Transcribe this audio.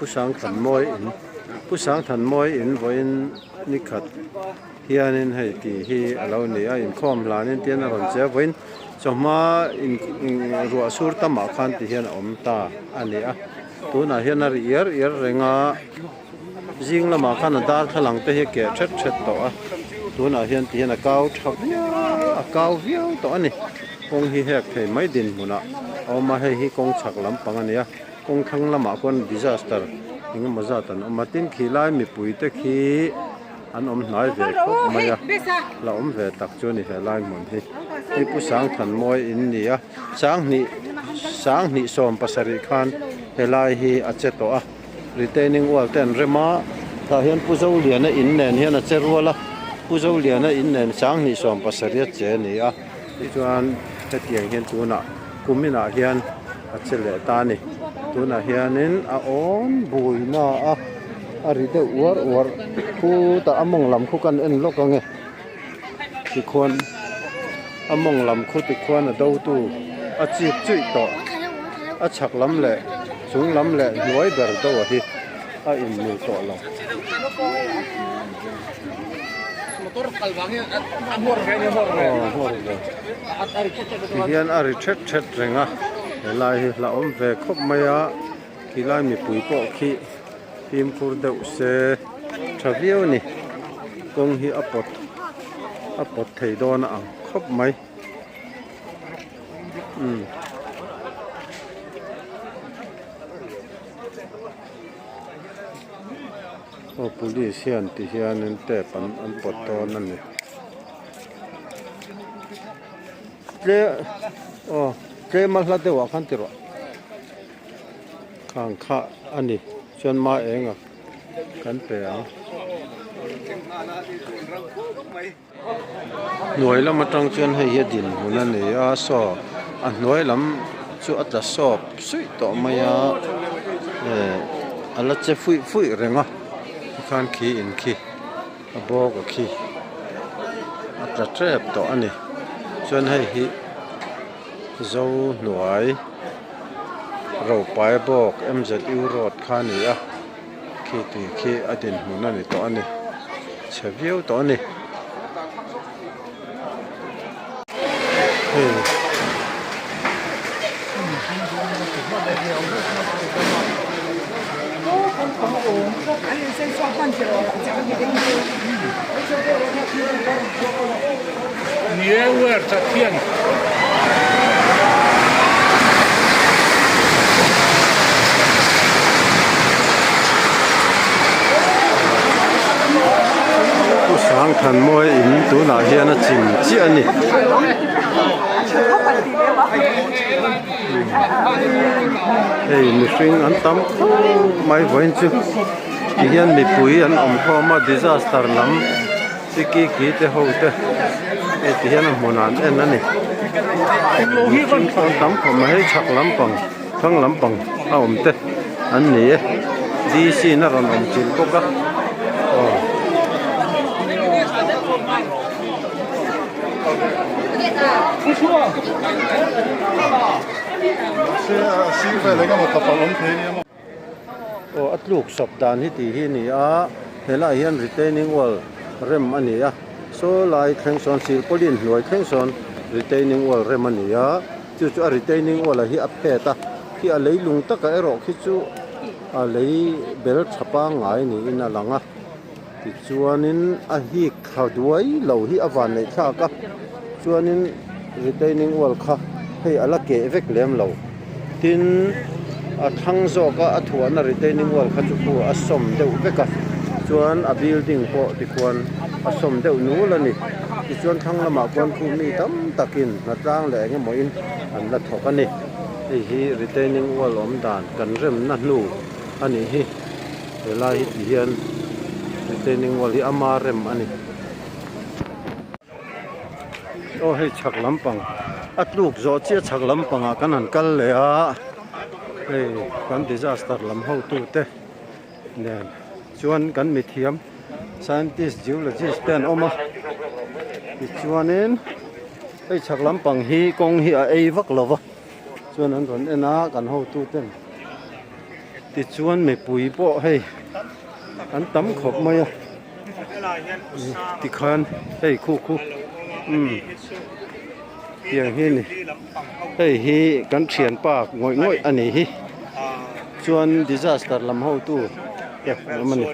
Pu Sangthanmawi in Pu Sangthanmawi in vawiin ni khat hianin hei tih hi a lo ni a inkhawm hlanin tian a rawn che a vawiin chawhma in ruah sur tamah khan ti hian a awm ta a ni a tunah hian a ri iar iar reng a zing lamah khan a darthlalang te hi a keh thet thet tawh a tunah hian ti hian a kau tha viau a kau viau tawh a ni kawng hi hek thei mai dinhmunah a awm a hei hi kawng chhak lampang a ni a. Kawng thlang lamah khuan disaster eng emaw zat an awm a, tin khi lai mipui te khi an awm hnai ve khawp mai a, la awm ve tak chu a ni he lai hmun hi. Hei Pu Sangthanmawi in ni a, Sanghnih Sanghnih 70 khan he lai hi a che tawh a, retaining wall te an rem a, tah hian Pu Zoliana in nen hian a che rual a, Pu Zoliana in nen Sanghnih 70 a che a ni a, tichuan hetiang hian tunah kuminah hian. A che leh ta a ni. Tunah hianin a awm bui na a, a ri deuh uar uar. Khutah a mawng lam khu kan en lawk ange. Tikhuan a mawng lam khu tikhuan a dotu a chip chuih tawh. A chhak lam leh chung lam leh hnuai ber deuh a hi a inmil tawh lo. Tihian a ri thet thet reng a helai hi hlauhawm ve khawp mai a khilai mipui pawh khi fimkhur deuh se tha viau a ni kawng hi a pawt a pawt thei dawn a ang khawp mai umm. Aw police hian ti hianin tap an an pawt dawn a ni tle aw tlema hla deuhah khan ti rawh khang kha a ni chuan ma eng a kan pe ang. Hnuai lam atang chuan hei hi a dinhmun a ni a saw a hnuai lam chu a tla sawp suih tawh mai a eh a la che fuih fuih reng a tikhan khi in khi a bawk a khi a tla tep tawh a ni chuan hei hi zo hnuai ropai bawk M_Z_U road kha a ni a. Khi tui khi a dinhmun a ni tawh a ni chhe viau tawh a ni. Hei. Pu Sangthanmawi in tunah hian a chim chiah a ni. Hei mihring an tam khawp mai vawiin chu tihian mipui an awm khawm a disaster lam. Chiki ki te ho te hei ti hian a hmun ah an en a ni mihring pawh an tam khawp mai hei chhak lampang thlang lampang a awm te an ni e D_C in a rawn awm chilh bawk a aw. Aw a tluk sawp dan hi tih hi a ni a helaiah hian retaining wall rem a ni a saw lai thleng sawn silpauline hnuai thleng sawn retaining wall rem a ni a chu chu a retaining wall ah hi a phet a khi a leilung takah erawh khi chu a lei bel tha pangngai niin a lang a tichuanin a hik thla duai lo hi a van neih thlak a chuanin retaining wall kha hei a la keh vek lem lo tin a thlang zawk a a thuahna retaining wall kha chu khu a sawm deuh vek a chuan a building pawh tikhuan a sawm deuh nul a ni tichuan thlang lamah khuan khu mi tam takin hnatlang leh eng emaw in an la thawk a ni hei hi retaining wall awm dan kan remna hnu a nih hi. Helai hi ti hian retaining wall hi ama rem a ni. Aw hei chhak lampang a tluk zawh chiah chhak lampangah kan han kal leh a hei kan disaster lam hotute nen chuan kan mithiam scientist geologist te an awm a tichuanin hei chhak lampang hi kawng hi a ei vak lo va chuan an rawn en a kan hotuten. Tichuan mipui pawh hei an tam khawp mai a tikhan hei khu khu umm tiang hi a ni hei hi kan thianpa ngawih ngawih a ni hi chuan disaster lam hotu te an awm a ni.